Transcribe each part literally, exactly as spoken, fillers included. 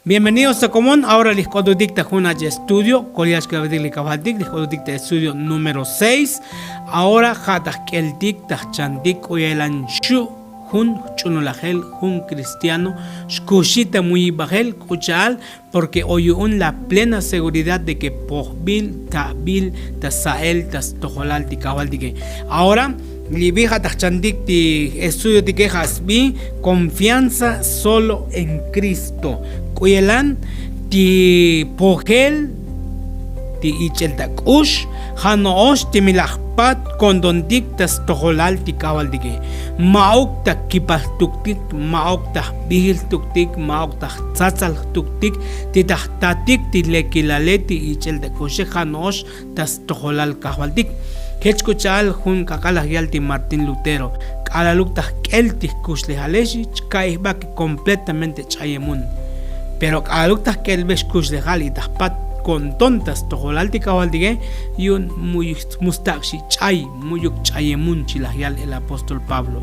Bienvenidos ta komon. Ahora li jk'otutik ta jun ach' estudio kol ya xk'abetik li kajvaltik li jk'otutik ta estudio número seis. Ahora ja' ta jk'eltik ta jchantik k'uyelan xu' jun jch'unulajel jun cristiano xkuxi ta muyibajel k'u cha'al, porque o yu'un la plena seguridad de ke pojbil ta'bil ta sa'el ta stojolal ti kajvaltike. Ahora li bi ja' ta jchantik ti estudiotike ja' sbi konfianza solo en kristo. K'uyelan ti pojel ti ich'el ta k'ux ja' no'ox ti mi laj jpat ko'ntontik ta stojolal ti kajvaltike. Ma'uk ta kipal jtuktik, ma'uk ta jbijil jtuktik, ma'uk ta jtzatzal jtuktik ti ta jtatik ti lekilale ti ich'el ta k'uxe ja' no'ox ta stojolal kajvaltik. Jech k'u cha'al jun k'ak'al laj yal ti martín lutero, k'alaluk ta jk'el ti jkuxlejale xi chka'i jba ke kompletamente ch'ayemun. Pero k'alaluk ta jk'elbe xkuxlejal y ta jpat ko'nton ta stojolal ti kajvaltike, yu'un mu'yuk mustak' xi ch'ay, mu'yuk ch'ayemun chi laj yal el apóstol pablo,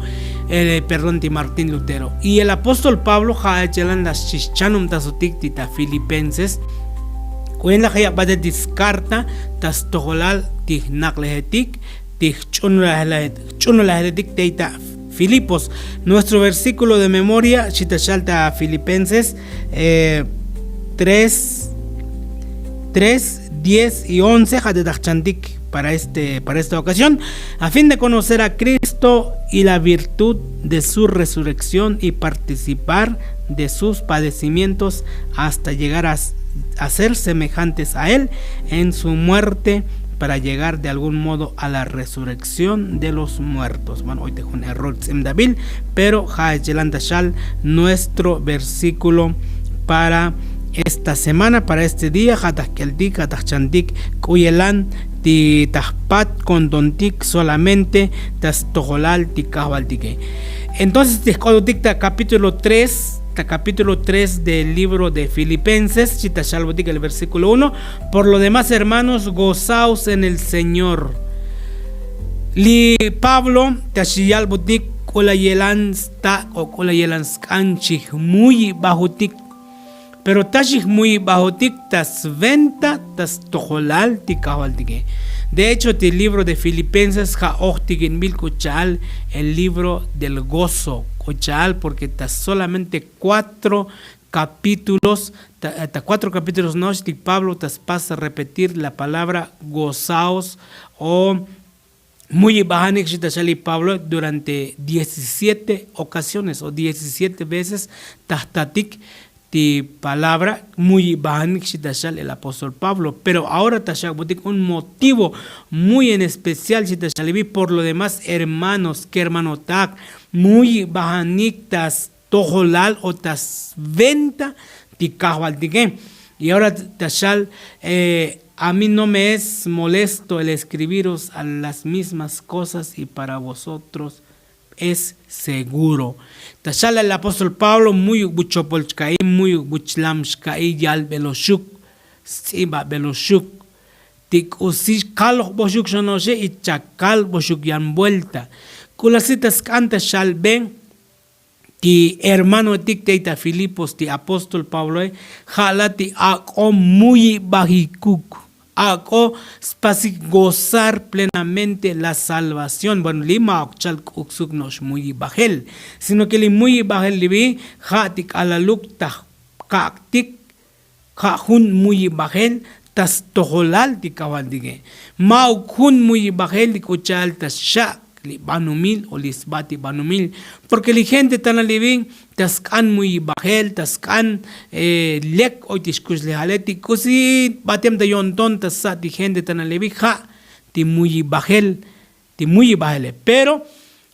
perdón, ti martín lutero. Y el apóstol pablo ja' echelan la xchixchanubtasotik ti ta filipenses k'u yin laj jayabate ti skarta ta stojolal ti jnak'lejetik ti jch'unulajeletik tey ta filipos. Nuestro versíkulo de memoria xi ta xal ta filipenses tres tres diez y once ja' te ta jchantik para este para esta okasión, a fin de konocer a kristo y la virtud de su resurrekción y participar de sus padecimientos hasta llegar a ser semejantes a él en su muerte, para llegar de algún modo a la resurrekción de los muertos. Bueno, hoy te jun error tz'imdabil, pero ja' chelan ta xal nuestro versíkulo para esta semana, para este día ja' ta jk'eltik ja' ta jchantik k'u yelan ti ta jpat ko'ntontik solamente ta stojolal ti kajvaltike. Entonces ti jk'ototik ta kapítulo tres ta kapítulo tres del libro de filipenses xi ta xalbotik el versíkulo uno. Por lo demás hermanos gozaos en el señor. Li pablo ta xi yalbotik k'u la yelan stak' o k'u la yelan sk'an chi jmuyibajotik. Pero ta xi jmuyibajotik ta sventa ta stojolal ti kajvaltike. De hecho ti libro de filipenses ja' ojtikinbil k'u cha'al el libro del gozo k'u cha'al porque ta solamente kuatro kapítulos ta kuatro kapítulos no'ox ti pablo ta spas repetir la palabra gozaos o muyibajanik xi ta xal li pablo durante diecisiete okasiones o diecisiete veces ta jtatik ti palabra muyibajanik xi ta xal el apóstol pablo. Pero ahora ta xak'botik un motivo muy en especial xi ta xal li bi por lo demás hermanos kermanotak muyibajanik ta stojolal o ta sventa ti kajvaltike. Y ahora ta xal a mi no me es molesto el eskribiros a las mismas kosas y para vosotros es seguro. Ta xal el apóstol pablo mu'yuk bu chopol chka'i mu'yuk bu chlam chka'i yalbeloxuk stz'ibabeloxuk ti k'usi kalojboxuk xono'oxe y chakalboxuk yan buelta. K'u la si ta sk'an ta xalbe ti hermanoetik tey ta filipos ti apóstol pabloe ja' la ti ak'o muyibajikuk ak'o spasik gozar plenamente la salvación. Bueno li ma'uk chal k'uksuk no'ox muyibajel, sino ke li muyibajel li bi ja' ti k'alaluk ta kak'tik ja' jun muyibajel ta stojolal ti kajvaltike. Ma'uk jun muyibajel ti k'u cha'al ta xak' li banumil o li sba ti banumil. Porke li gente tana li bi ta sk'an muyibajel ta sk'an lek oy ti xkuxlejale ti k'usi batem ta yo'nton ta sa' ti gente tana li bi ja' ti muyibajel ti muyibajele. Pero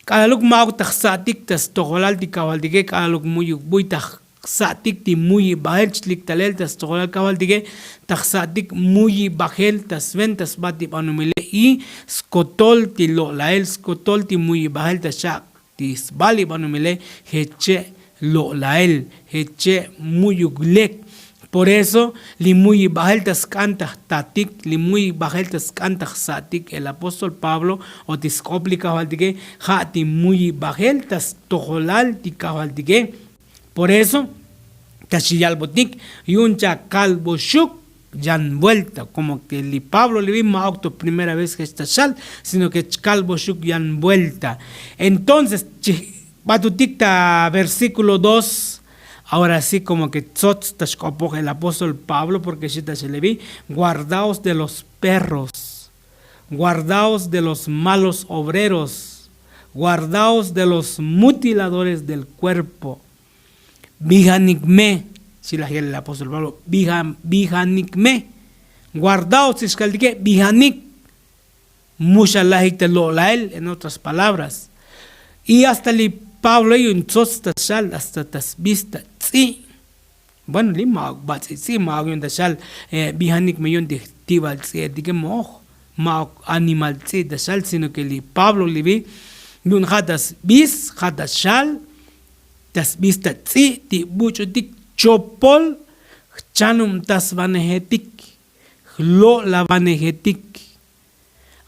k'alaluk ma'uk ta jsa'tik ta stojolal ti kajvaltike k'alaluk mu'yuk buy ta jsa'tik ti muyibajel chlik talel ta stojolal kajvaltike ta jsa'tik muyibajel ta sventa sba ti banumile y skotol ti lo'lael skotol ti muyibajel ta xak' ti sba li banumile jeche' lo'lael jeche' mu'yuk lek. Por eso li muyibajel ta sk'an ta jtatik li muyibajel ta sk'an ta jsa'tik el apóstol pablo o ti sk'op li kajvaltike ja' ti muyibajel ta stojolal ti kajvaltike. Por eso Ta xi yalbotik yu'un cha kalboxuk yan vuelta, komo ke li pablo li vi ma'ok to primera vez jech ta xal, sino ke chkalboxuk yan vuelta. Entonces chi batutik ta versíkulo dos. Ahora si komo ke tzotz ta xk'opoj el apóstol pablo porke xi ta xelevi, guardaos de los perros, guardaos de los malos obreros, guardaos de los mutiladores del kuerpo. Bijanik me, xi laj yal el apóstol pablo, bijanik me. Guardaos xkaltike bijanik. Mu xalajik ta lo'lael en otras palabras. Y hasta li pablo yu'un tzotz ta xal hasta ta sbista tz'i'. Bueno li ma'ok batz'i' tz'i' ma'ok yu'un ta xal, bijanik me yu'un ti jtibal tz'i'etike mo'oj. Ma'ok animal tz'i' ta xal sino ke li pablo li vi yu'un ja' ta sbis ja' ta xal ta sbista tz'i' ti buch'utik chopol jchanubtasvanejetik, jlo'lavanejetik.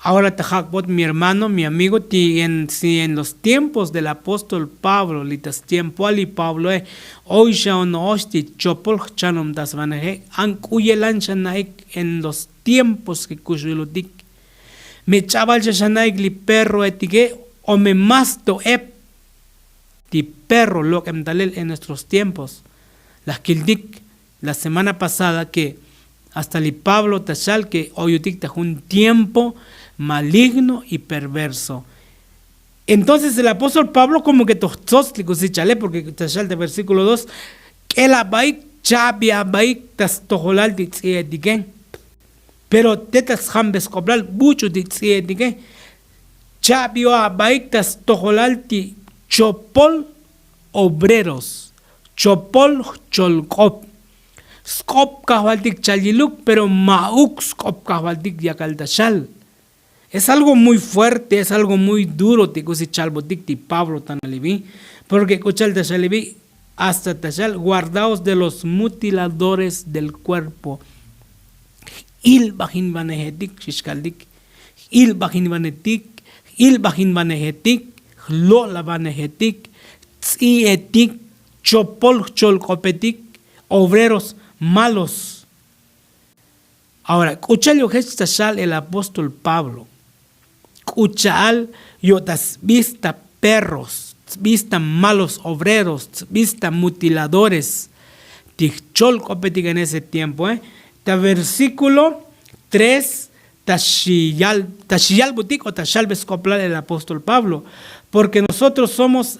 Ahora ta jak'bot mi hermano mi amigo ti en si en los tiempos del apóstol pablo li ta stiempoal li pabloe, oy xa ono'ox ti chopol jchanubtasvaneje an k'u yelan xa na'ik en los tiempos ke kuxulotik. Me ch'abal xa xa na'ik li perroetike o me más to ep ti perro lok'em talel en nuestros tiempos. Laj kiltik la semana pasada ke hasta li pablo ta xal ke oyutik ta jun tiempo maligno y perverso. Entonces el apóstol pablo komo ke toj tzotz li k'usi chale porke ta xal ta versíkulo dos, k'el abaik cha'bi abaik ta stojolal ti tz'i'etike. Pero te ta sjambes k'oplal buch'u ti tz'i'etike. Cha'bi o abaik ta stojolal ti chopol obreros, chopol jcholk'op. Sk'op kajvaltik chal yiluk pero ma'uk sk'op kajvaltik yakal ta xal. Es algo muy fuerte es algo muy duro ti k'usi chalbotik ti pablo tana li vi. Porke k'u chal ta xal li vi hasta ta xal guardaos de los mutiladores del kuerpo. Jilbajinvanejetik xixkaltik. Jilbajinvanetik jilbajinvanejetik, jlo'lavanejetik, tz'i'etik, chopol jcholk'opetik, obreros malos. Ahora k'u cha'al yo' jech ta xal el apóstol pablo? K'u cha'al yo' ta sbista perros, sbista malos obreros, sbista mutiladores ti jcholk'opetik en ese tiempoe. Ta versíkulo tres, ta xi yalbutik o ta xalbe sk'oplal el apóstol pablo. Porke nosotros somos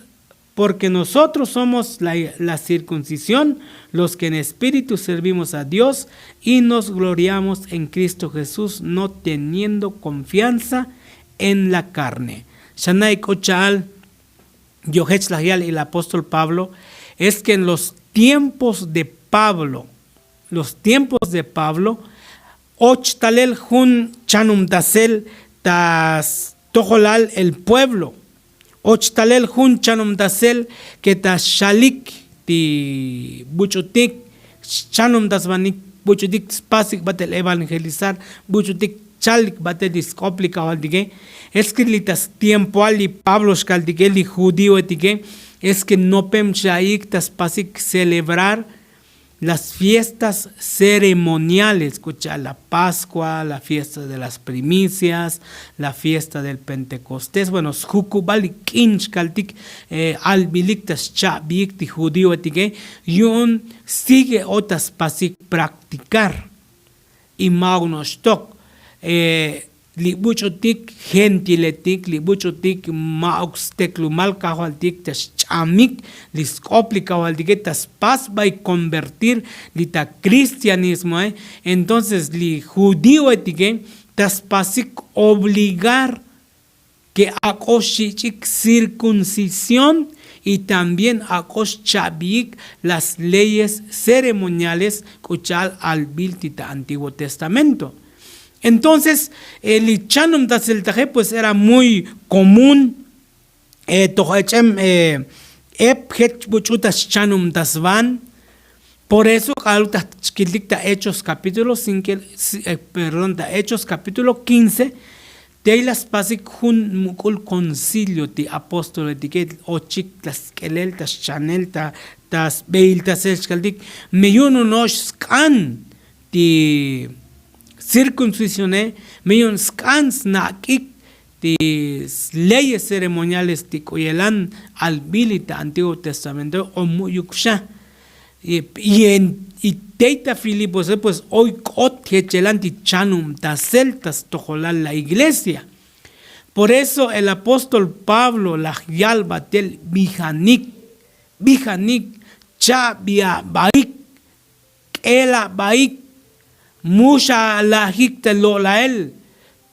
porke nosotros somos la cirkuncisión, los ke en espíritu servimos a dios, y nos gloriamos en kristo jesús no teniendo konfianza en la karne. Xana'ik k'u cha'al yo' jech laj yal el apóstol pablo, es ke en los tiempos de pablo los tiempos de pablo, och talel jun chanumtasel ta stojolal el pueblo. Och talel jun chanumtasel ke ta xalik ti buch'utik xchanumtasvanik, buch'utik spasik batel evangelizar, buch'utik chalik batel ti sk'op li kajvaltike. Es ke li ta stiempoal li pablo xkaltike li judíoetike, es ke nopem xa'ik ta spasik celebrar las fiestas ceremoniales k'u cha'al la paskua, la fiesta de las primicias, la fiesta del pentekostés bueno sjukubal li k'in xkaltik. Albilik ta xcha'bik ti judíoetike yu'un sigue o ta spasik praktikar. Y ma'uk no'oxtok li buch'utik gentiletik li buch'utik ma'uk steklumal kajvaltik ta xch'amik li sk'op li kajvaltike ta spas bay konvertir li ta kristianismoe. Entonces li judíoetike ta spasik obligar ke ak'o xich'ik cirkuncisión y también ak'o xcha'bik las leyes ceremoniales k'u cha'al albil ti ta antiguo testamento. Entonces li chanumtaseltaje pues era muy komún. Toj ech'em ep jech buch'u ta xchanumtasvan. Por eso k'aluk ta chkiltik ta hechos kapítulo cinke perdón ta hechos kapítulo quince. Tey la spasik jun muk'ul koncilio ti apóstoletike, ochik ta sk'elel ta xchanel ta ta sbeiltasel xkaltik. Me yu'un uno'ox sk'an ti cirkuncisione, me yu'un sk'an snak'ik ti sleyes ceremoniales ti k'u yelan albili ta antiguo testamento o mu'yuk xa. Y tey ta filipose pues oy k'ot jechelan ti chanubtasel ta stojolal la iglesia. Por eso el apóstol pablo laj yalbatel bijanik, bijanik, chabiabaik, k'elabaik, muxalajik ta lo'lael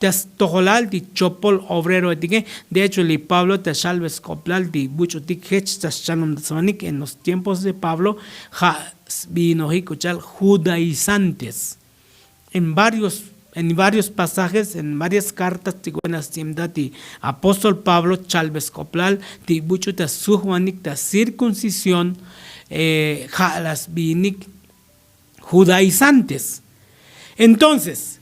ta stojolal ti chopol obrero etike. De hecho li pablo ta xalbe sk'oplal ti buch'utik jech ta xchanumtasmanik en los tiempos de pablo ja' sbiinojik k'u cha'al judaizantes. En varios en varios pasajes en varias kartas ti k'u en la stz'ibta ti apóstol pablo chalbe sk'oplal ti buch'u ta sujbanik ta cirkuncisión, ja' la sbiinik judaizantes. Entonces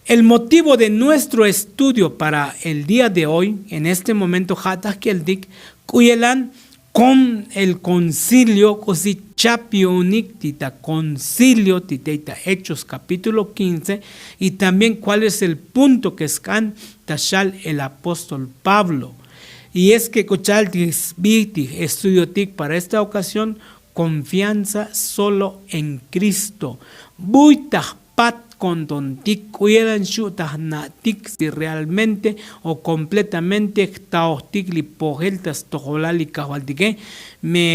el motivo de nuestro estudio para el día de hoy en este momento ja' ta jkeltik k'u yelan kon el koncilio k'usi chap yu'unik ti ta koncilio ti tey ta hechos kapítulo quince. Y también kuál es el punto ke sk'an ta xal el apóstol pablo. Y es ke k'u cha'al ti sbi ti estudiotik para esta okasión, konfianza solo en kristo. Buy ta jpat ko'ntontik k'u yelan xu' ta jna'tik si realmente o kompletamente jtaojtik li pojel ta stojolal li kajvaltike. Me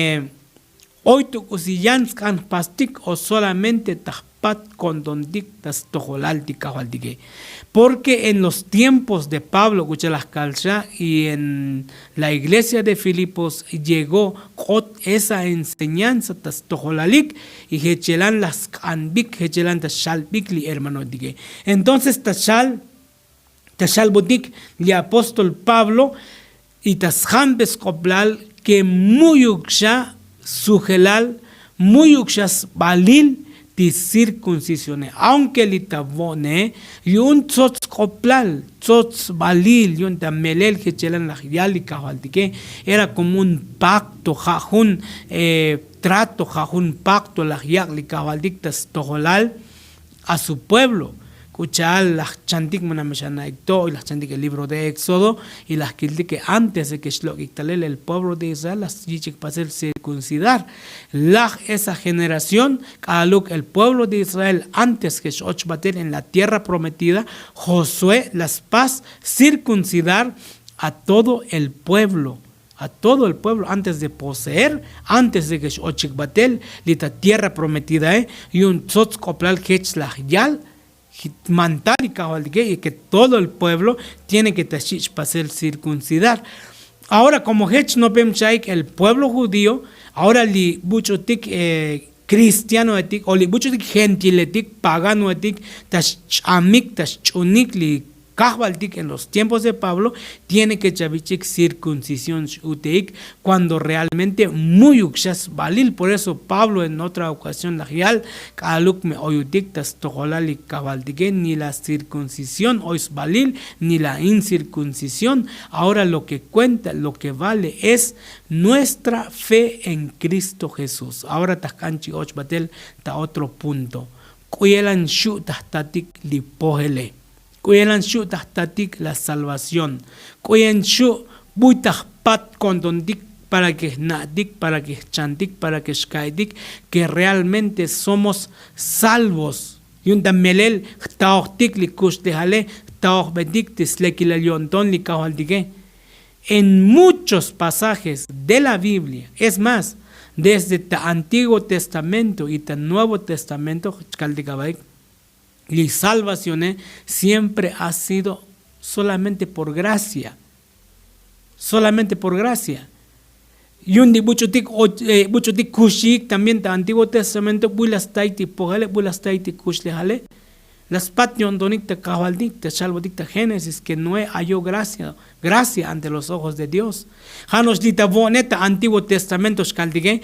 oy tu k'usi yan sk'an jpastik o solamente ta jpat ko'ntontik ta stojolal ti kajvaltike. Porke en los tiempos de pablo k'u cha'al laj kalxa y en la iglesia de filipos llegó k'ot esa enseñanza ta stojolalik. Y jechelan laj sk'anbik jechelan ta xalbik li hermanoetike. Entonces ta xal ta xalbotik li apóstol pablo y ta sjambe sk'oplal ke mu'yuk xa sujelal, mu'yuk xa sbalil ti cirkuncisione. Aunke li ta vo'ne yu'un tsots sk'oplal, tsots sbalil yu'un ta melel jechelan laj yal li kajvaltike. Era komo un pakto ja' jun trato ja' jun pakto laj yak' li kajvaltik ta stojolal a su pueblo. K'u cha'al laj chantik mana me xana'ik to' y laj chantik el libro de éxodo y laj kiltik ke antes de ke xlok'ik talel el pueblo de israel laj yich'ik pasel cirkuncidar. Laj esa generación k'aluk el pueblo de israel antes ke x'och batel en la tierra prometida, josué la spas cirkuncidar a todo el pueblo, a todo el pueblo antes de poseer, antes de ke x'ochik batel li ta tierra prometidae. Yu'un tsots sk'oplal jech laj yal mantal li kajvaltike y ke todo el pueblo tiene ke ta xich' pasel cirkuncidar. Ahora komo jech nopem cha'ik el pueblo judío, ahora li buch'utik kristianoetik o li buch'utik gentiletik paganoetik ta xch'amik ta xch'unik li kajvaltik en los tiempos de pablo, tiene ke chavich'ik cirkuncisión x'uteik. Kuando realmente mu'yuk xa sbalil por eso pablo en otra okasión laj yal, k'aluk me oyutik ta stojolal li kajvaltike ni la cirkuncisión oy sbalil ni la incirkuncisión. Ahora lo ke kuenta lo ke vale es nuestra fe en kristo jesús. Ahora ta jk'an chi och batel ta otro punto. K'u yelan xu' ta jtatik li pojele? K'u yelan xu' ta jtatik la salvación? K'u yelan xu' buy ta jpat ko'ntontik para ke jna'tik para ke jchantik para ke xka'itik ke realmente somos salvos? Yu'un ta melel jtaojtik li kuxlejale jtaojbetik ti slekilal yo'nton li kajvaltike. En muchos pasajes de la biblia es más, desde ta antiguo testamento y ta nuevo testamento chkaltik avaik, li salvacione siempre ha sido solamente por gracia. Solamente por gracia. Yu'un ti buch'utik buch'utik kuxik también ta antiguo testamento buy la staik ti pojale buy la staik ti kuxlejale. La spat yo'ntonik ta kajvaltik ta xalbotik ta génesis ke noé ayo gracia gracia ante los ojos de dios. Ja' no'ox li ta vo'ne ta antiguo testamento xkaltike,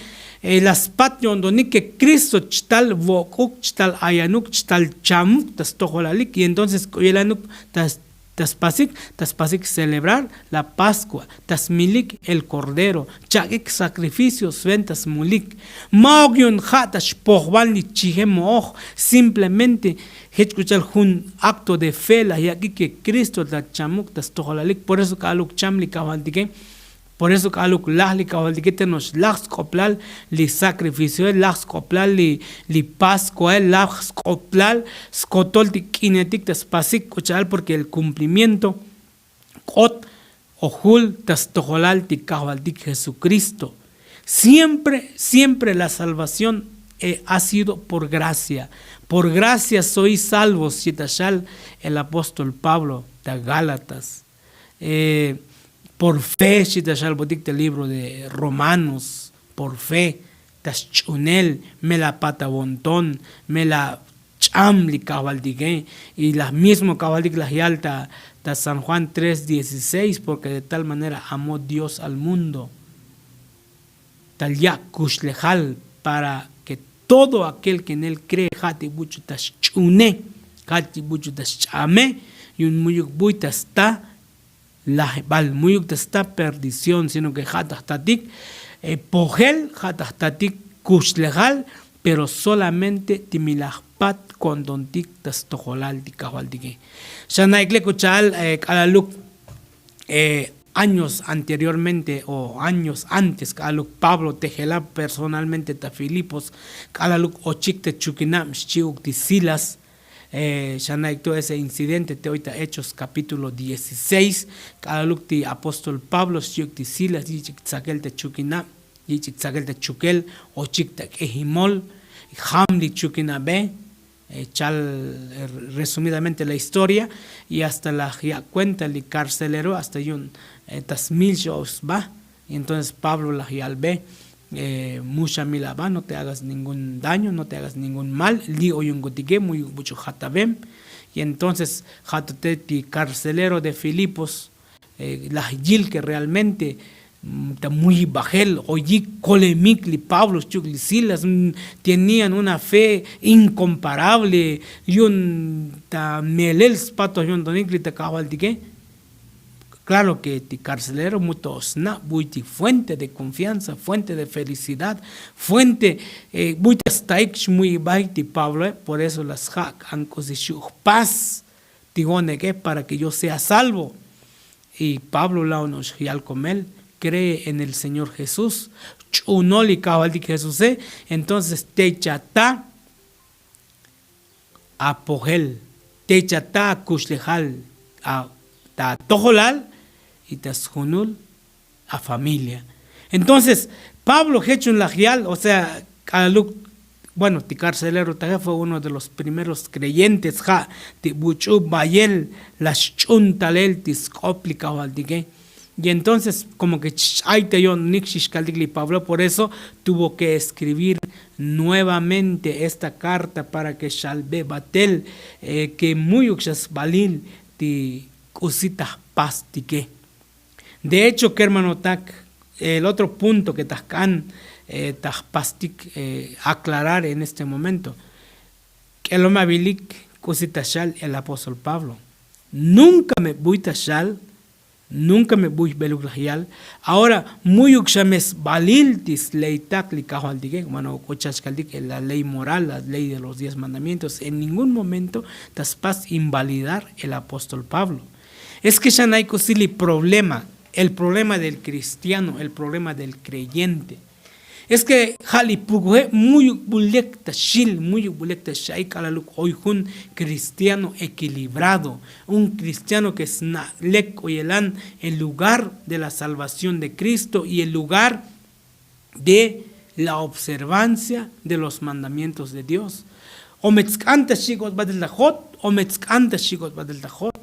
la spat yo'ntonik ke kristo chtal vok'uk chtal ayanuk chtal chamuk ta stojolalik y entonces k'u yelanuk ta Ta spasik ta spasik celebrar la paskua, ta smilik el kordero, chak'ik sakrificio sventa smulik. Ma'uk yu'un ja' ta xpojvan li chijem mo'oj. Simplemente jech k'u cha'al jun akto de fe laj yak'ik ke kristo ta chamuk ta stojolalik. Por eso k'aluk cham li kajvaltike. Por eso k'aluk laj li kajvaltike te no'ox laj sk'oplal li sakrificioe, laj sk'oplal li paskoae, laj sk'oplal skotol ti k'inetik ta spasik k'u cha'al porke el kumplimiento k'ot ojul ta stojolal ti kajvaltik jesukristo. Siempre siempre la salvación ha sido por gracia. Por gracia sois salvos xchi ta xal el apóstol pablo ta gálatas. Por fe xchi ta xalbotik ta libro de romanos. Por fe ta xch'unel me la patavon ton, me la ch'am li kajvaltike. Y laj mismo kajvaltik laj yal ta san juan tres dieciseis porke de tal manera amó dios al mundo, tal yak' kuxlejal para ke todo akel ke nel kree ja' ti buch'u ta xch'une, ja' ti buch'u ta xch'ame. Yu'un mu'yuk buy ta sta lajbal mu'yuk ta sta perdición sino ke ja' ta jtatik pojel, ja' ta jtatik kuxlejal. Pero solamente ti mi laj jpat ko'ntontik ta stojolal ti kajvaltike. Xa na'ik lek k'u cha'al k'alaluk años anteriormente o años antes k'aluk pablo te jela personalmente ta filipos k'alaluk ochik ta chukinab xchi'uk ti silas. Xa na'ik to ese incidente te oy ta hechos kapítulo dieciseis k'alaluk ti apóstol pablo xchi'uk ti silas yich'ik tzakel ta chukinab yich'ik tzakel ta chukel ochik ta k'ejimol jam li chukinabe. Chal resumidamente la historia y hasta laj yak' kuenta li karcelero hasta yu'un ta smil xo' sba. Y entonces pablo laj yalbe, mu xa mil aba no te hagas ningún daño no te hagas ningún mal li' oyunkutike mu yuk' buch'u jatabem. Y entonces ja' to te ti karcelero de filipos laj yil ke realmente ta muyibajel oyik kolemik li pablo xchi'uk li silas. Tenian una fe inkomparable yu'un ta melel spatoj yu'untonik li ta kajvaltike. Klaro ke ti karcelero mu to sna' buy ti fuente de konfianza fuente de felicidad fuente buy ta staik xmuyibaik ti pabloe. Por eso la sjak' an k'usi xu' jpas ti jo'neke para ke yo sea salvo. Y pablo la' ono'ox jyal komel kree en el señor jesús. Ch'unol li kajvaltik jesuse entonces te chata apojel te chata akuxlejal ta atojolal y ta sjunul afamilia. Entonces pablo jechun laj yal o sea k'alaluk bueno ti karcelero taje fue uno de los primeros kreyentes ja' ti buch'u bayel la xch'un talel ti sk'op li kajvaltike. Y entonces komo ke chch'ay ta yo'ntonik xixkaltik li pablo por eso tuvo ke eskribir nuevamente esta karta para ke xalbe batel ke mu'yuk xa sbalil ti k'usi ta jpastike. De hecho kermanotak el otro punto ke ta jk'an ta jpastik aklarar en este momento k'elomabilik k'usi ta xal el apóstol pablo. Nunka me buy ta xal nunka me buy jbeluk laj yal. Ahora mu'yuk xa me sbalil ti sleytak li kajvaltike mano k'u chachkaltik la ley moral la ley de los diez mandamientos en ningún momento ta spas invalidar el apóstol pablo. Es ke xa na'ik k'usi li problema el problema del kristiano el problema del kreyente. Es ke ja' li pukuje' muyuk bulek ta xil muyuk bulek ta xa'i k'alaluk oy jun kristiano ekilibrado, un kristiano ke sna' lek k'u yelan el lugar de la salvación de kristo y el lugar de la observancia de los mandamientos de dios. O me tsk'an ta xik'ot batel ta jot o me tsk'an ta xik'ot batel ta jot.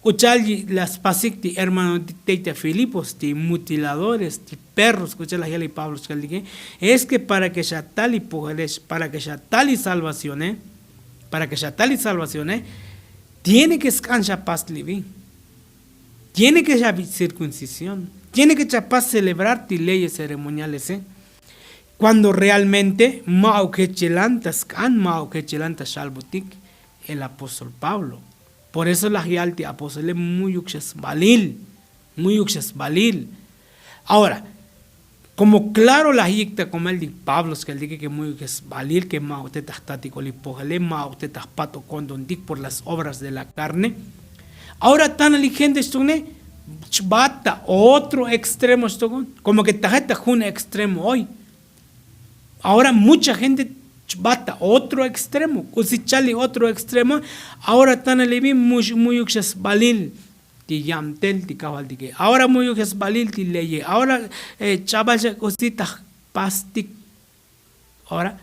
K'u cha'al la spasik ti hermanotik tey ta filipos ti mutiladores ti perros k'u cha'al la yal li pablo xkaltike. Es ke para ke xa tal li pojelex para ke xa tal li salvacione para ke xa tal li salvacione tiene ke sk'an xa pas li bi. Tiene ke xa bi cirkuncisión tiene ke xa pas celebrar ti leyes ceremonialese. Kuando realmente ma'uk jechelan ta sk'an ma'uk jechelan ta xalbotik el apóstol pablo. Por eso laj yal ti apostole mu'yuk xa sbalil. Mu'yuk xa sbalil. Ahora, komo klaro laj yik ta komel ti pablo skaltike ke mu'yuk xa sbalil ke ma'uk te ta jtatik o li pojele ma'uk te ta jpat o ko'ntontik por las obras de la karne. Ahora tana li gente xtukne chbat ta otro extremo xtukun. Komo ke tajet ta jun extremo oy. Ahora mucha gente chbat ta otro extremo k'usi chal li otro extremo. Ahora tana li vi mu'yuk xa sbalil ti yabtel ti kajvaltike. Ahora mu'yuk xa sbalil ti leye ahora ch'abal xa k'usi ta jpastik. Ahora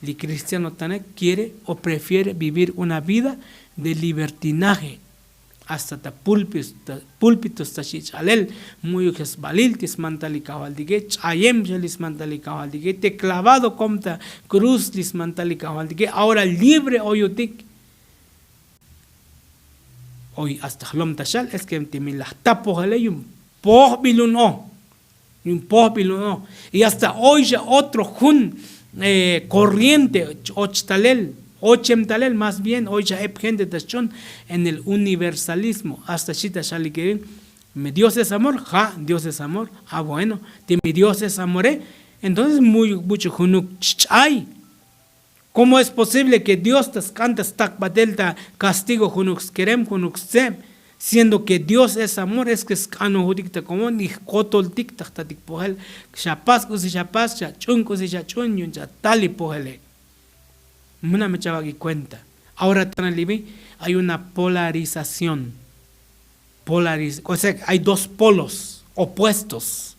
li kristiano tana kiere o prefiere vivir una vida de libertinaje. Hasta ta pulpito ta xi' ch'alel mu'yuk xa sbalil ti smantal li kajvaltike ch'ayem xa li smantal li kajvaltike te klavado kom ta kruz li smantal li kajvaltike ahora libre oyutik. Oy hasta jlom ta xal es ke ti mi laj tapojele yu'un pojbil un o. Yu'un pojbil un o. Y hasta oy xa otro jun corriente och talel ochem talel más bien oy xa ep gente ta xch'un en el universalismo hasta xi ta xal li keri. Mi dios es amor ja' dios es amor. A bueno ti mi dios es amore. Entonces mu'yuk buch'u junuk ch'ay. Komo es posible ke dios ta sk'an ta stakbatel ta kastigo junuk skerem junuk stseb? Siendo ke dios es amor es ke sk'anojutik ta komon y jkotoltik ta jtatik pojel. Xa pas k'usi xa pas xa ch'un k'usi xa ch'un yu'un cha tal li pojele. Muna' me chavak'i kuenta. Ahora tana li vi ay una polarización. Polariz o sea hay dos polos opuestos.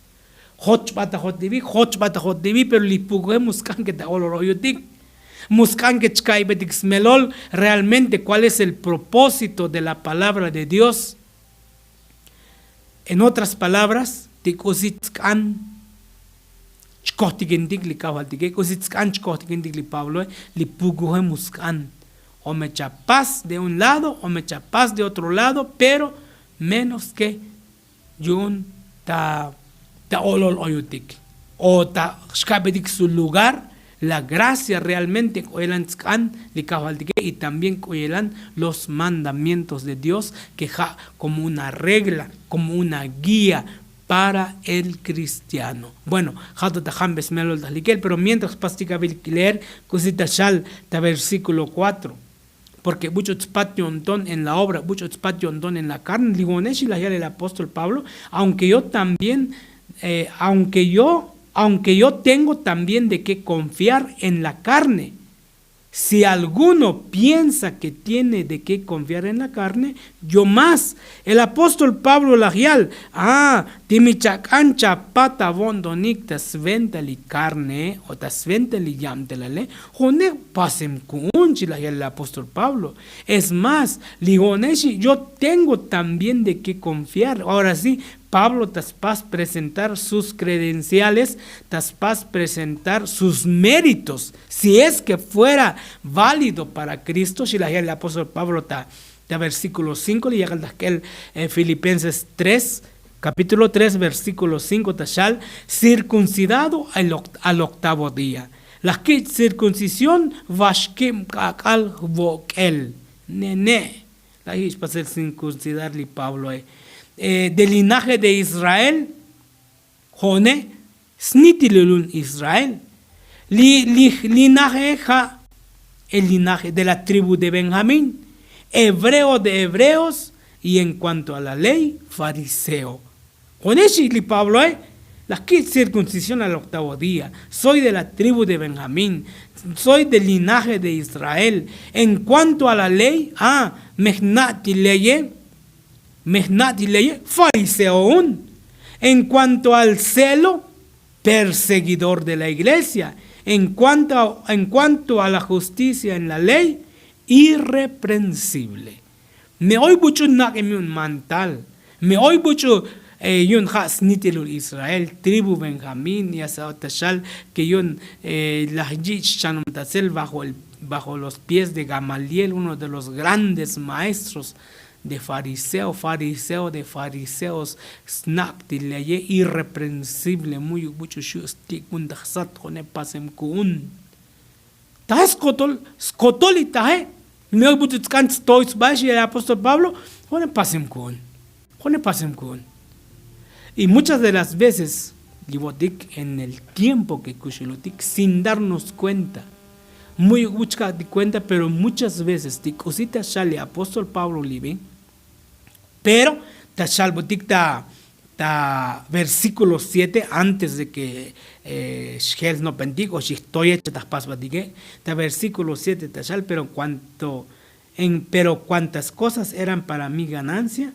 Joch b'at ajot li vi joch b'at ajot li vi pero li pukuje mu sk'an ke ta olol oyutik. Mu sk'an ke chka'ybetik smelol realmente kuál es el propósito de la palabra de dios. En otras palabras ti k'usi tsk'an chkojtikintik li kajvaltike k'usi tsk'an chkojtikintik li pabloe. Li pukuje mu sk'an o me cha pas de un lado o me cha pas de otro lado pero menos ke yu'un ta ta olol oyutik o ta xka'betik su lugar. La gracia realmente k'u yelan tsk'an li kajvaltike y también k'u yelan los mandamientos de dios ke ja' komo una regla komo una guía para el kristiano. Bueno, ja' to ta jambes melol ta jlikel pero mientras pastik avil leer k'usi ta xal ta versíkulo kuatro. Porke buch'u tspat yo'nton en la obra buch'u tspat yo'nton en la karne li one xi laj yal el apóstol pablo. Aunke yo también aunke yo aunke yo tengo también de ke konfiar en la karne. Si alguno piensa ke tiene de ke konfiar en la karne, yo más. El apóstol pablo laj yal a ti mi chak'an chapat avo'ntonik ta sventa li karne o ta sventa li yabtelale. Jo'ne pasem ku'un chi laj yal el apóstol pablo. Es más li jo'ne xi yo tengo también de ke konfiar ahora si pablo ta spas presentar sus kredenciales ta spas presentar sus méritos si es ke fuera válido para kristo xi laj yal el apóstol pablo ta ta versíkulo cinko li yakal ta jk'el filipenses tres kapítulo tres versíkulo cinko ta xal cirkuncidado al oktavo día. Laj kich' cirkuncisión vaxkib k'ak'al jvok'el. Nene' laj yich' pasel cirkuncidar li pabloe de linaje de israel. Jo'ne snitililun israel. Li linaje ja' el linaje de la tribu de benjamín, hebreo de hebreos y en kuanto a la ley fariseo. Jo'ne xi li pabloe laj kich' cirkuncisión al oktavo día. Soy de la tribu de benjamín. Soy del linaje de israel. En kuanto a la ley a me jna' ti leye. Me jna' ti leye fariseo un. En kuanto al celo perseguidor de la iglesia. En kuanto a la justicia en la ley irreprensible. Me oy buch'u nak'em yu'un mantal. Me oy buch'u yu'un ja' snitilul israel tribu benjamín ya sa' ta xal ke yu'un laj yich' xchanum ta sel bajo los pies de gamaliel uno de los grandes maestros de fariseo fariseo de fariseos. Snak' ti leye irreprensible mu'yuk buch'u xu' stik'un ta jsat jo'ne pasem ku'un. Taje skotol skotol li taje. Mi oy buch'u tz'kan tstoy tzbaix y el apóstol pablo. Jone pasim ku'un. Jone pasim ku'un. Y muchas de las veces li vo'tik en el tiempo ke kuxulutik sin darnos kuenta. Mu'yuk buch ka'tik kuenta pero muchas veces ti k'usi ta xal li apóstol pablo li bin. Pero ta xalbutik ta ta versíkulo siete antes de ke xjel snopentik o xijtoyech ta jpasbatike. Ta versíkulo siete ta xal pero kuanto en pero kuantas kosas eran para mi ganancia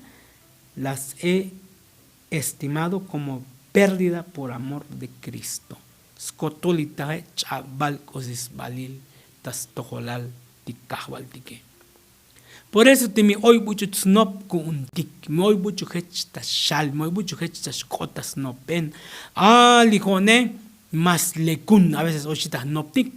las he estimado komo pérdida por amor de kristo. Skotolitaje ch'abal k'usi sbalil ta stojolal ti kajvaltike. Por eso ti mi oy buch'u tsnop ku'untik mi oy buch'u jech ta xal mi oy buch'u jech ta xk'ot ta snopen. A li jo'ne mas lekun a veces oy xi ta jnoptik.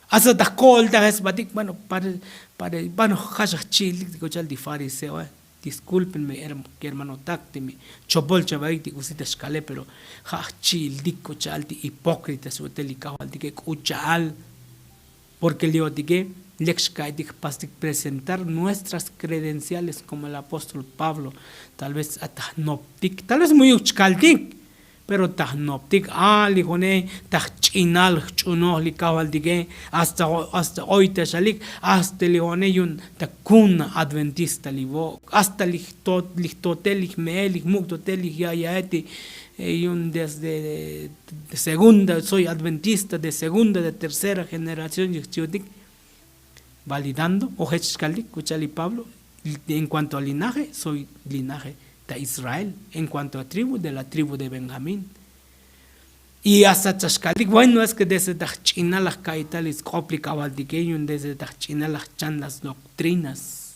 Hasta ta jko'oltaje sbatik bueno, para ja' xa jchi'iltik ti k'u cha'al ti fariseo. Diskulpenme kermanotak ti mi chopol chabaik ti k'usi ta xkale pero ja' jchi'iltik k'u cha'al ti hipókrita xbotel li kajvaltike k'u cha'al. Porke li otike lek xka'aytik jpastik presentar nuestras kredenciales komo el apóstol pablo. Tal vez ta jnoptik tal vez mu'yuk chkaltik. Pero ta jnoptik a li jone ta jch'inal jch'unoj li kajvaltike. Hasta oy ta xalik hasta li jone yu'un ta kuna adventista li vo' hasta li jtotel li jme'el li jmuk' totel li jya'yae ti yu'un desde segunda soy adventista de segunda de tercera generación yijchiutik. Validando o jech xkaltik k'u cha'al li pablo. En kuanto a linaje soy linaje ta israel en kuanto a tribu de la tribu de benjamín. Y hasta ta xkaltik bueno es ke desde ta jch'inal laj ka'ital li sk'op li kajvaltike yu'un desde ta jch'inal laj chan las doktrinas.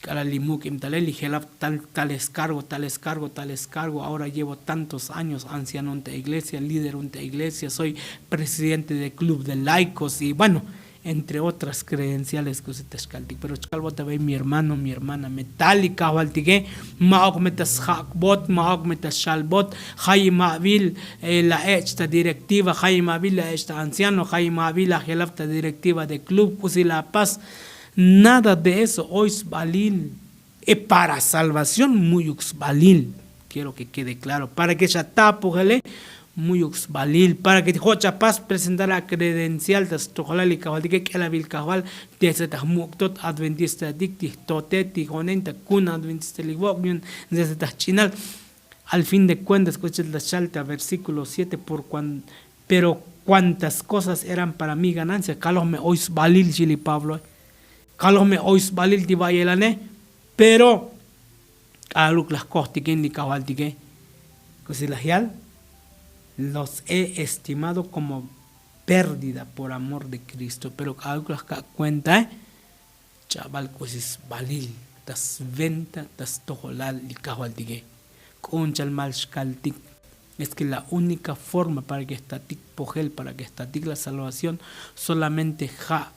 K'alal li muk'ibtale li jelab tal tal eskargo tal eskargo tal eskargo ahora llevo tantos años anciano un ta iglesia líder un ta iglesia soy presidente de klub de laikos y bueno, entre otras kredenciales k'usi ta xkaltik pero chkalbot abey mi hermano mi hermana me tal li kajvaltike. Ma'uk me ta sjak'bot ma'uk me ta xalbot. Jayima'bil la ech' ta direktiva jayima'bil la ech' ta anciano jayima'bil la jelab ta direktiva de klub k'usi la pas. Nada de eso oy sbalil. E para salvación mu'yuk sbalil. Kiero ke kede klaro para ke xa tapojele mu'yuk sbalil para ke ti jo'chapas presentar a kredencial ta stojolal li kajvaltike k'elabil kajval. Desde ta jmuk'tot adventistatik ti jtote ti jonen ta kuna adventista li vok' yu'un desde ta jch'inal. Al fin de kuentas k'uchel ta xal ta versíkulo siete por kuan pero kuantas kosas eran para mi ganancia kaloj me oy sbalil xi li pabloe. Kaloj me oy sbalil ti va'yelane. Pero k'aluk laj kojtikin li kajvaltike. K'usi laj yal los he estimado komo pérdida por amor de kristo pero k'aluk laj ka' kuentae. Ch'abal k'usi sbalil ta sventa ta stojolal li kajvaltike. K'u'un cha'al mal xkaltik. Es ke la únika forma para ke jtatik pojel para ke jtatik la salvación solamente ja'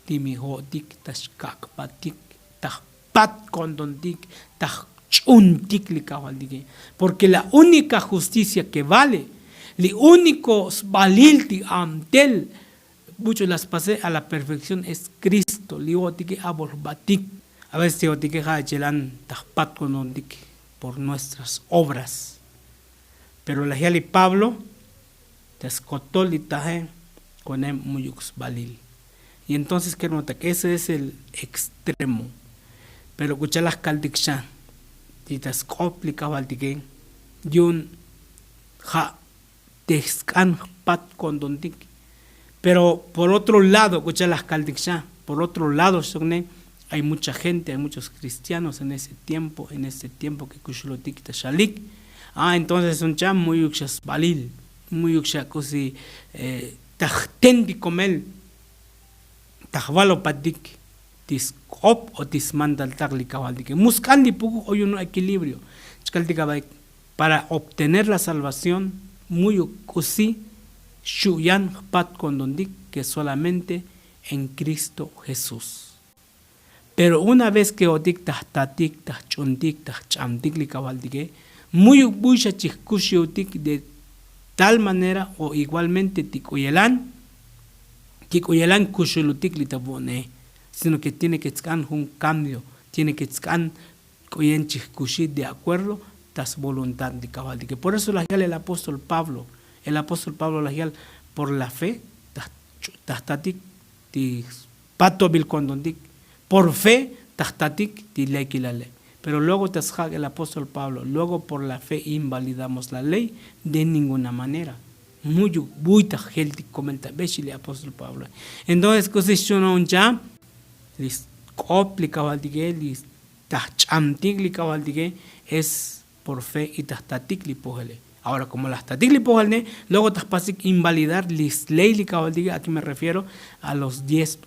ti mi jo'tik ta xkak'batik ta jpat ko'ntontik ta jch'untik li kajvaltike. Porke la únika justicia ke vale li úniko sbalil ti abtel buch'u la spase a la perfekción es kristo li jo'tike abol jbatik. A veces ti jo'tike ja' chelan ta jpat ko'ntontik por nuestras obras. Pero laj yal li pablo ta skotol li taje konem mu'yuk sbalil. Y entonces kermotak ese es el extremo. Pero k'u cha'al laj kaltik xa ti ta sk'op li kajvaltike yu'un ja' te sk'an jpat ko'ntontik. Pero por otro lado k'u cha'al laj kaltik xa por otro lado xtokne. Ay mucha gente ay muchos kristianos en ese tiempo en ese tiempo ke kuxulotik ta xalik. A entonces un cham mu'yuk xa sbalil mu'yuk xa k'usi ta jten ti komel ta jvalopatik ti sk'op o ti smantaltak li kajvaltike mu sk'an ti pukuj o yu'un un ekilibrio. Chkaltik abaik para obtener la salvación mu'yuk k'usi xu' yan jpat ko'ntontik ke solamente en kristo jesús. Pero una vez ke jo'tik ta jtatik ta jch'untik ta jch'amtik li kajvaltike mu'yuk buy xa chijkuxiutik de tal manera o igualmente ti k'u yelan ti k'u yelan kuxulutik li ta vu'une. Sino ke tiene ke tsk'an jun kambio, tiene ke tsk'an k'uyen chijkuxi de akuerdo ta svoluntad li kajvaltike. Por eso laj yal el apóstol pablo, el apóstol pablo laj yal, por la fe ta jtatik ti spatobil kontontik, por fe ta jtatik ti lekilale. Pero luego ta sjak' el apóstol pablo, luego por la fe invalidamos la ley? De ninguna manera. Mu'yuk buy ta jeltik komel ta bexi li apóstol pablo. Entonces k'usi xchunon cha li sk'op li kajvaltike, li ta jch'amtik li kajvaltike, es por fe y ta jtatik li pojele. Ahora komo la jtatik li pojele, luego ta jpasik invalidar li sley li kajvaltike. Aki me refiero a los diez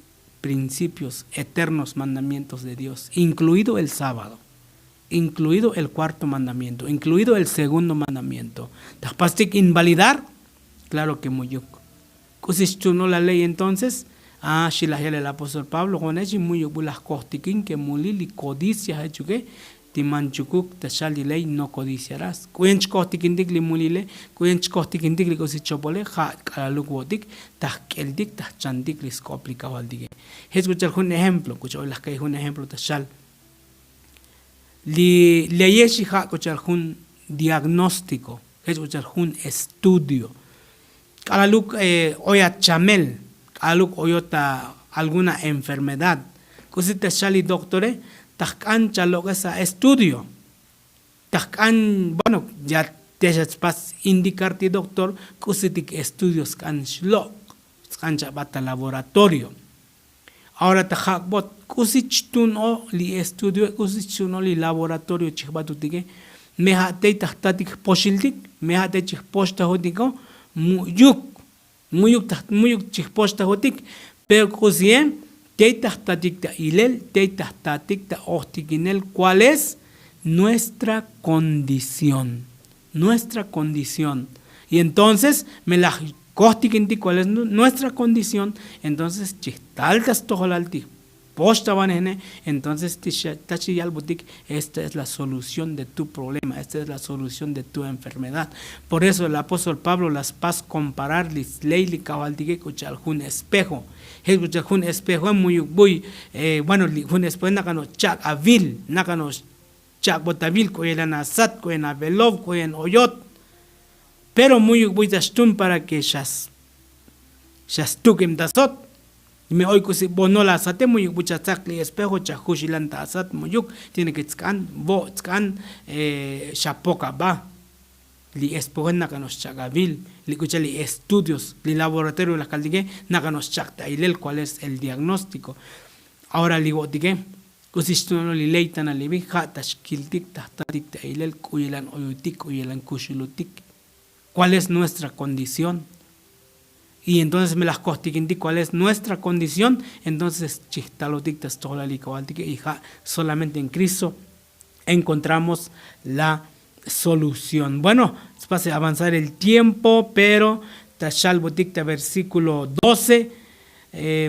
principios eternos mandamientos de dios, inkluido el sábado, inkluido el kuarto mandamiento, inkluido el segundo mandamiento. Ta jpastik invalidar. Klaro ke mu'yuk. K'usi xchunol la ley entonces? A xi laj yal el apóstol pablo jo'one xi mu'yuk bu laj kojtikin ke mulil li kodicia jechuke, ti manchukuk ta xal li ley no kodiciaras. K'uyen chkojtikintik li mulile, k'uyen chkojtikintik li k'usi chopole ja' k'alaluk vo'tik ta jk'eltik ta jchantik li sk'op li kajvaltike. Jech k'u cha'al jun ejemplo k'u cha'al oy laj ka'i jun ejemplo ta xal li leyexi ja' k'u cha'al jun diagnóstiko, jech k'u cha'al jun estudio. K'alaluk oy at chamel, k'alaluk oyot ta alguna enfermedad, k'usi ta xal li doktore? Ta jk'an chalok'es a estudio, ta jk'an bueno, ya te xa tspas indikar ti doktor k'usitik estudio sk'an xlok', sk'an chabat ta laboratorio. Ahora ta jak'bot k'usi chtun o li estudio, k'usi chtun o li laboratorio chijbatutike? Me ja' tey ta jtatik jpoxiltik, me ja' tey chijpoxtajutiko? Mu'yuk, mu'yuk ta mu'yuk chijpoxtajutik. Pero k'usie? Tey ta jtatik ta ilel, tey ta jtatik ta ojtikinel kuál es nuestra kondición. Nuestra kondición. Y entonces me laj kojtikintik kuál es nuestra kondición. Entonces chijtal ta stojolal ti jpoxtavanejne, entonces ta xi yalbutik, esta es la solución de tu problema, esta es la solución de tu enfermedad. Por eso el apóstol pablo la spas komparar li sley li kajvaltike k'u cha'al jun espejo. Jech k'u cha'al jun espejoe mu'yuk buy, bueno li jun espejoe nakan o chak' avil, nakan o chak'bot avil k'u yelan asat k'u yen avelov k'u yen oyot. Pero mu'yuk buy ta xtun para ke xa stuk'ib ta sot. Me oy k'usi bonol asate mu'yuk buy cha tsak li espejo cha juxilan ta asat mu'yuk, tiene ke tsk'an vo' tsk'an xa pok aba. Li espejoe nakan o xchak' avil, li k'u cha'al li estudios li laboratorio laj kaltike, nakan o xchak' ta ilel kuál es el diagnóstiko. Ahora li vo'tike k'usi xtunolo li ley tana li vi ja' ta xkiltik ta jtatik ta ilel k'u yelan oyutik k'u yelan kuxulutik. Kuál es nuestra kondición? Y entonces me laj kojtikintik kuál es nuestra kondición. Entonces chijtalotik ta stojolal li kajvaltike y ja' solamente en kristo enkontramos la solución. Bueno, spas avanzar el tiempo pero ta xalbutik ta versíkulo doce.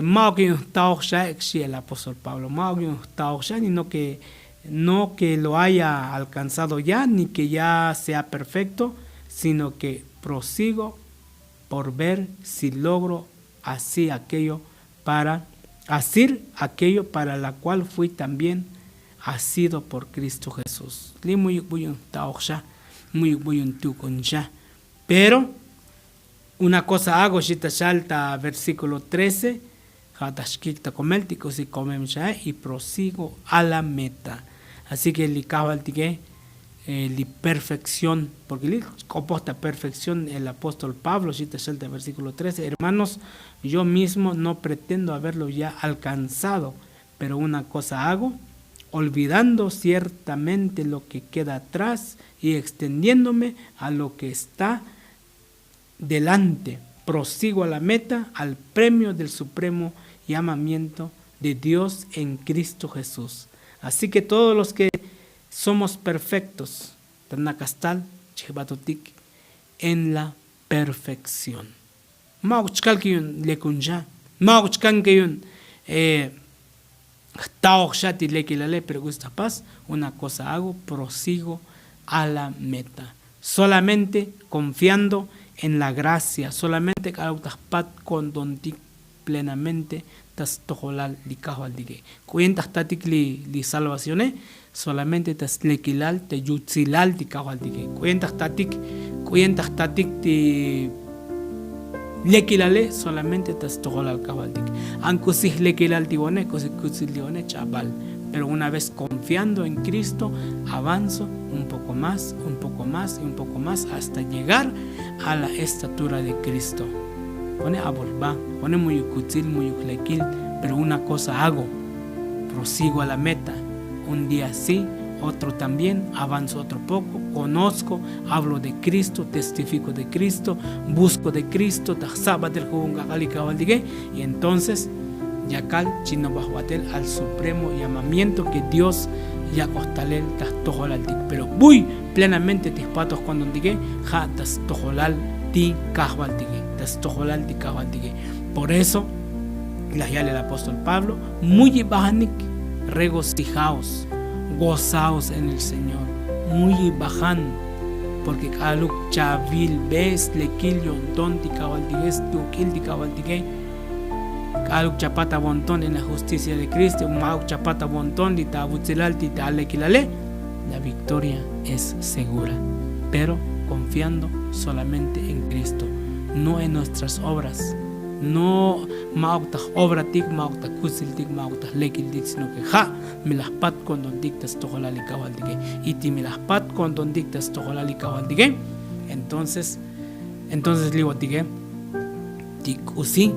Ma'uk yu'un jtaoj xa ek' xi el apóstol pablo ma'uk yu'un jtaoj xa ni no ke no ke lo haya alkanzado ya ni ke ya sea perfekto, sino ke prosigo por ver si logro asir akello para asir akello para la kual fui también asido por kristo jesús. Li mu'yuk bu yu'un jtaoj xa, mu'yuk bu yu'un tuk'un xa. Pero una kosa hago xi ta xal ta versíkulo trece, ja' ta xkik ta komel ti k'usi komem xae y prosigo a la meta. Así ke li kajvaltike li perfekción porke li k'opoj ta perfekción el apóstol pablo xi ta xal ta versíkulo trece hermanos, yo mismo no pretendo haberlo ya alkanzado, pero una kosa hago, olvidando ciertamente lo ke keda atrás y ekstendiéndome a lo ke está delante, prosigo a la meta al premio del supremo llamamiento de dios en kristo jesús. Así ke todos los ke somos perfektos ta nakastal chijbatutik en la perfekción. Ma'uk chkal ke yu'un lekun xa, ma'uk chkan ke yu'un jtaoj xa ti lekilale pero k'usi ta jpas. Una kosa hago, prosigo a la meta, solamente konfiando en la gracia solamente k'aluk ta jpat ko'ntontik plenamente ta stojolal li kajvaltike. K'uyen ta jtatik li li salvacione solamente ta slekilal ta yutsilal ti kajvaltike. K'uyen ta jtatik k'uyen ta jtatik ti lekilale solamente ta stojolal kajvaltik. An k'usi jlekilal ti one k'usi kutsil ti one ch'abal. Pero una vez confiando en Cristo, avanzo un poco más, un poco más y un poco más hasta llegar a la estatura de Cristo. One abol jba one muyuk kutsil muyuk jlekil. Pero una cosa hago, prosigo a la meta. Un día sí, otro también, avanzo otro poco, conozco, hablo de Cristo, testifico de Cristo, busco de Cristo ta jsabatel jujun k'ak'al li kajvaltike. Y entonces yakal chinobaj batel al supremo llamamiento ke dios yak'oj talel ta jtojolaltik. Pero buy plenamente ti jpatoj kontontike ja' ta stojolal ti kajvaltike. Ta stojolal ti kajvaltike. Por eso laj yal el apóstol pablo, muy ibajanik, regocijaos, gozaos en el señor. Muy ibajan. Porke k'aluk chavil be slekil yo'nton ti kajvaltike stuk'il ti kajvaltike. K'aluk chapat abonton en la justicia de kristo ma'uk chapat abonton ti ta avutsilal ti ta alekilale. La victoria es segura, pero konfiando solamente en kristo, no en nuestras obras. No ma'uk ta jobra tik ma'uk ta kutsil tik ma'uk ta jlekil tik sino ke ja' mi laj jpat konton tik ta stojolal li kajval tike. Y ti mi laj jpat konton tik ta stojolal li kajval tike, entonces entonces li vo' tike ti k'usi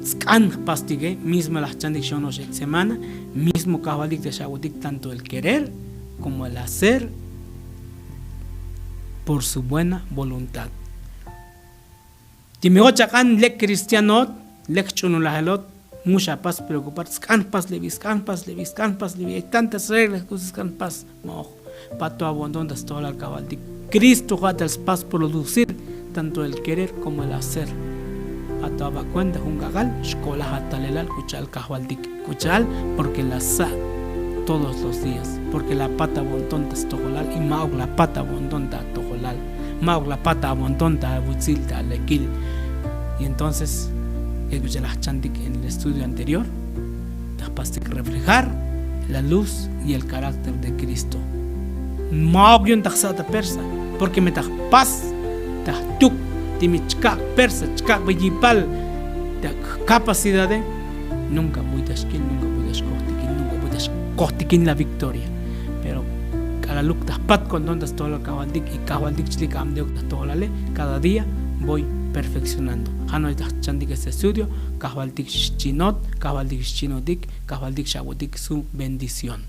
sk'an jpas tike. Mismo laj jchan tik xonox ek semana, mismo kajval tik ta xavutik tanto el querer komo el hacer por su buena voluntad. Ti mi joch ak'an lek kristianot, lek jch'unulaj elot, mu xapas preokupar sk'an jpas levi sk'an jpas levi sk'an jpas levi ek tantas reglas k'usi sk'an jpas. Ma'oj. Pato abonton ta stojolal kajval tik. Kristo ja' tal spas producir tanto el querer komo el hacer. Pato aba kuenta jun k'ak'al xkolaj atalelal k'u cha'al kajval tik. K'u cha'al porke la sa' todos los días porke la pat abonton ta stojolal y ma'uk la pat abonton ta atojolal. Ma'uk la pat abonton ta avutsil ta alekil. Y entonces k'u cha'al laj jchantik en el estudio anterior, ta jpastik reflejar la luz y el karákter de kristo. Ma'uk yu'un ta jsa' ta persa porke me ta jpas ta jtuk ti mi chkak' persa chkak' be yipal ta jkapacidade. Nunka buy ta xkil nunka buy ta xkojtikin nunka buy ta xkojtikin la victoria. Pero k'alaluk ta jpat konton ta stojolal kajval tik y kajval tik chlik abdeyok ta jtojolale. Kada día voy perfekcionando. Ja' no'ox ta jchantik este estudio. Kajval tik xchinot kajval tik xchinotik kajval tik xavutik su bendición.